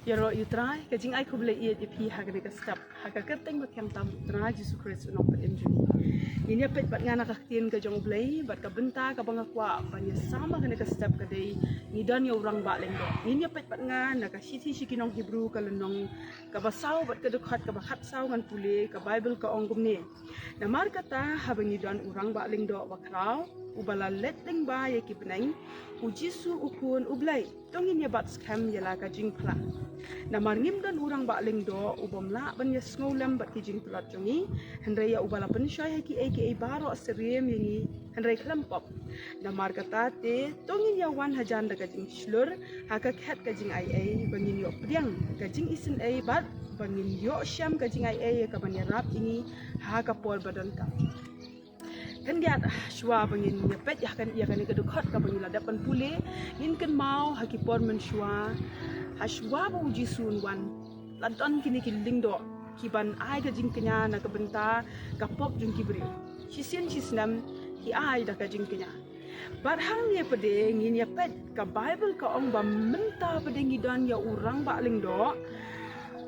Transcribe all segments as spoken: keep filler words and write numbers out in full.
Ïaroh ïa U Trai, ka jingai khublei ïa phi ha kane ka step, ha ka kyrteng ba thiang tam U Trai Jisu Khrist U Nongpynim jong ngi. Ngin ïa peit bad nga na ka ktien ka jong U Blei, bad ka bynta kaba nga kwah ban ïa sam ha kane ka step ka dei, ngi don ïa u rangbah lyngdoh. Ngin ïa peit bad nga na ka shithi sha ki nong Hebru ka lynnong kaba saw bad ka dkhot kaba khatsaw, ngan pule, ka Baibl ka ong kumne. Namar kata, haba ngi don u rangbah lyngdoh bakhraw, uba la leit lyngba ïa ki bneng, U Jisu U Khun U Blei, to ngin ïa bat skhem ïa la ka jingphla. Namar ngim don u rangbah lyngdoh u bym lah ban ïa sngewlem bad ki jingtlot jong ngi, hynrei ïa uba la pynshoi ha kiei kiei baroh syriem ïa ngi, hynrei khlem pop. Namar kata te, to ngin ïa wan hajan da ka jingshlur ha ka khet ka jingaiei, ba ngin ïoh pdiang ka jingisynei, bad ba ngin ïoh shem ka jingaiei ïa kaban ïarap ïa ngi ha ka por ba donkam. Khyndiat, shuwa ba ngin ïa peit ïa kane, ïa kane ka dkhot kaba ngi la dep ban pule, ngin kynmaw ha ki por mynshuwa, ha shuwa ba U Jisu Un wan, la don kine ki lyngdoh kiban ai ka jingkñia na ka bynta ka pop jong ki briew. Shisien shisnem ki ai da ka jingkñia. Bad hangne pat de ngin ïa peit, ka Baibl ka ong ba mynta pat de ngi don ïa u rangbah lyngdoh,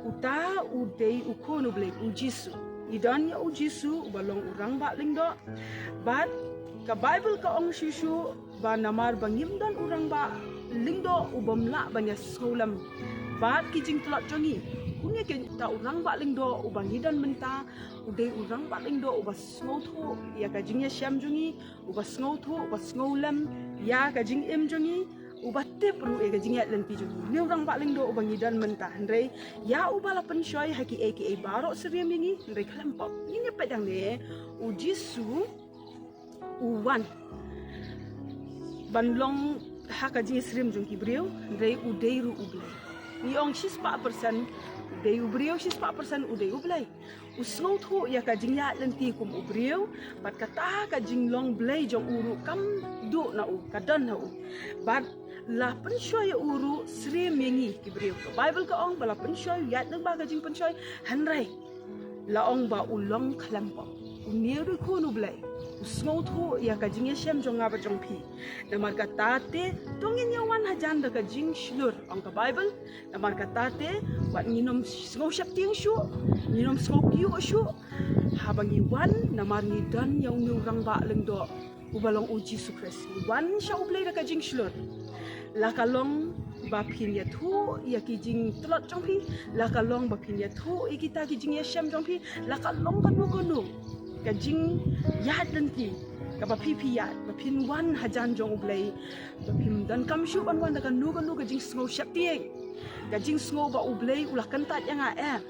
uta u dei U Khun U Blei, U Jisu. Ngi don ïa U Jisu uba long u rangbah lyngdoh. Bad ka Baibl ka ong shuh shuh ba namar ba ngim don u rangbah lyngdoh u bym lah ban ïa sngewlem bad ki jingtlot jong ngi, une keiñ uta u rangbah lyngdoh uba ngi don mynta u dei u rangbah lyngdoh uba sngewthuh ïa ka jingïashem jong ngi, uba sngewthuh, uba sngewlem ïa ka jingim jong ngi, uba tip ruh ïa ka jingïaid lynti jong ngi. Une u rangbah lyngdoh uba ngi don mynta, hynrei ïa uba la pynshoi ha kiei kiei baroh syriem ïa ngi, hynrei khlem pop. Ngin ïa peit hangne, U Jisu u wan ban long ha ka jingsyriem jong ki briew, hynrei u dei ruh U Blei. Ngi ong shispah persen u dei u briew, shispah persen u dei U Blei. U sngewthuh ïa ka jingïaid lynti kum u briew, bad kata ka jinglong Blei jong u ruh kam duh na u, ka don ha u. Bad la pynshoi ïa u ruh syriem ïa ngi ki briew. Ka Baibl ka ong ba la pynshoi, ïaid lyngba ka jingpynshoi, hynrei la ong ba u long khlem pop. Une u dei U Khun U Blei. U sngewthuh ïa ka jingïashem jong nga bad jong phi. Namar kata te, to ngin ïa wan hajan da ka jingshlur, ong ka Baibl. Namar kata te, wat ngin ym sngew sheptieng shuh, ngin ym sngew kyiuh shuh haba ngi wan, namar ngi don ïa une u rangbah lyngdoh uba long U Jisu Khrist. Ngi wan sha U Blei da ka jingshlur. La ka long ba phin ïathuh ïa ki jingtlot jong phi, la ka long ba phin ïathuh ïa kita ki jingïashem jong phi, la ka long kano kano ka jingïaid lynti kaba phi phi ïaid, ba phin wan hajan jong U Blei, ba phim donkam shuh ban wan da kano kano ka jingsngew sheptieng, ka jingsngew ba U Blei u la kyntait ïa nga, em.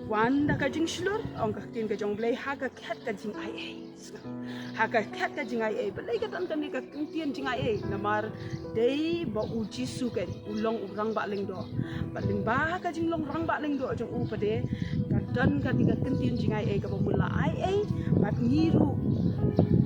Wan da ka jingshlur, ong ka ktien ka jong U Blei, ha ka khet ka jingaiei. Ha ka khet ka jingaiei, balei ka don kane ka kyntien jingaiei? Namar dei ba U Jisu keiñ u long u rangbah lyngdoh. Bad lyngba ka jinglong rangbah lyngdoh jong u pat de, ka don kane ka kyntien jingaiei kaba mut la aiei bad ngi ruh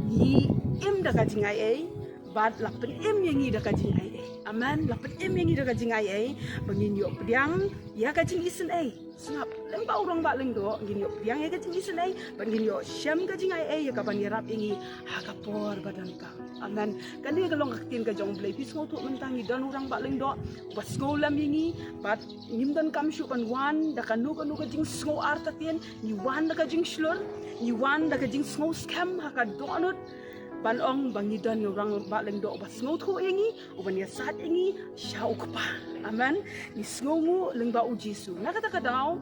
ngi im da ka jingaiei, bad la pynim ïa ngi da ka jingaiei. Amen. La pynim ïa ngi da ka jingaiei ba ngin ïoh pdiang ïa ka jingisynei. Sngap, lyngba u rangbah lyngdoh ngin ïoh pdiang ïa ka jingisynei bad ngin ïoh shem ka jingaiei ïa kaban ïarap ïa ngi ha ka por ba donkam. Amen. Kane ka long ka ktien ka jong U Blei. Phi sngewthuh mynta ngi don u rangbah lyngdoh uba sngewlem ïa ngi, bad ngim donkam shuh ban wan da kano kano ka jingsngew artatien. Ngi wan da ka jingshlur, ngi wan da ka jingsngew skhem ha ka dohnud, ban ong ba ngi don ïa u rangbah lyngdoh uba sngewthuh ïa ngi, uban ïasaid ïa ngi sha u Kpa. Amen. Ngi sngewnguh lyngba U Jisu. Na kata ka daw,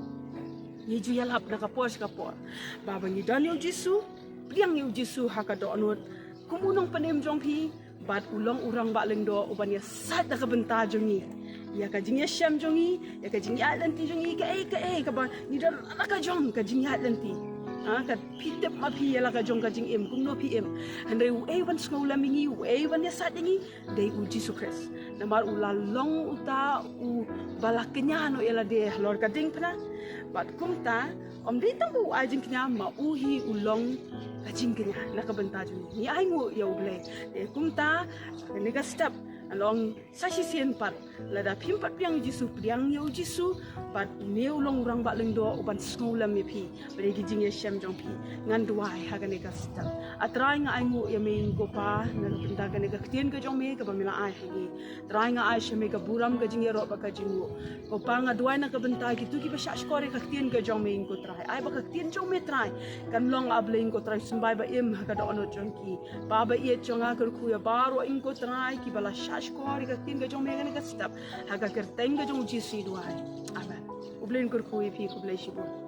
ngi ju ïalap na ka por sha ka por ba, ba ngi don ïa U Jisu, pdiang ïa U Jisu ha ka dohnud kum u Nongpynim jong phi, bad u long u rangbah lyngdoh uban ïasaid na ka bynta jong ngi, ïa ka jingïashem jong ngi, ïa ka jingïaid lynti jong ngi, kaei kaei kaba ngi don la ka jong ka jingïaid lynti. Ha, ka phi tip ma phi ïa la ka jong ka jingim, kumno phi im. Hynrei uei uban sngewlem ïa ngi, uei uban ïasaid ïa ngi, dei U Jisu Khrist. Namar u la long uta uba la kñia noh ïa lade halor ka diengphna. Bad kumta, ym dei tang ba u ai jingkñia, ma u hi u long ka jingkñia na ka bynta jong ngi. Ngi ainguh ïa U Blei. Te kumta, kane ka step, Long sa shisien pat, lada phim pat pdiang ïa u Jisu, pdiang ïa u Jisu, bad une u long u Rangbah Lyngdoh uban sngewlem ïa phi bad ïa ki jingïashem jong phi. Ngan duwai ha kane ka step. A Trai, nga ainguh ïa me ko Pa na ka bynta kane ka ktien ka jong me kaba me la ai ha ngi. Trai, nga ai sha me ka burom, ka jingïaroh bad ka jingnguh. Ko Pa, nga duwai na ka bynta kito kiba shahshkor ïa ka ktien ka jong me ko Trai. Ai ba ka ktien jong me Trai kan long, A Blei ko Trai, symbai ba im ha ka dohnud jong ki. Pa ba ïeit jong nga, kyrkhu ïa baroh ko Trai kiba la shahshkor ïa ka ktien ka jong me kane ka step. Ha ka kyrteng ka jong u Jisu i duwai. Amen. U Blei un kyrkhu ïa phi, khublei shibun.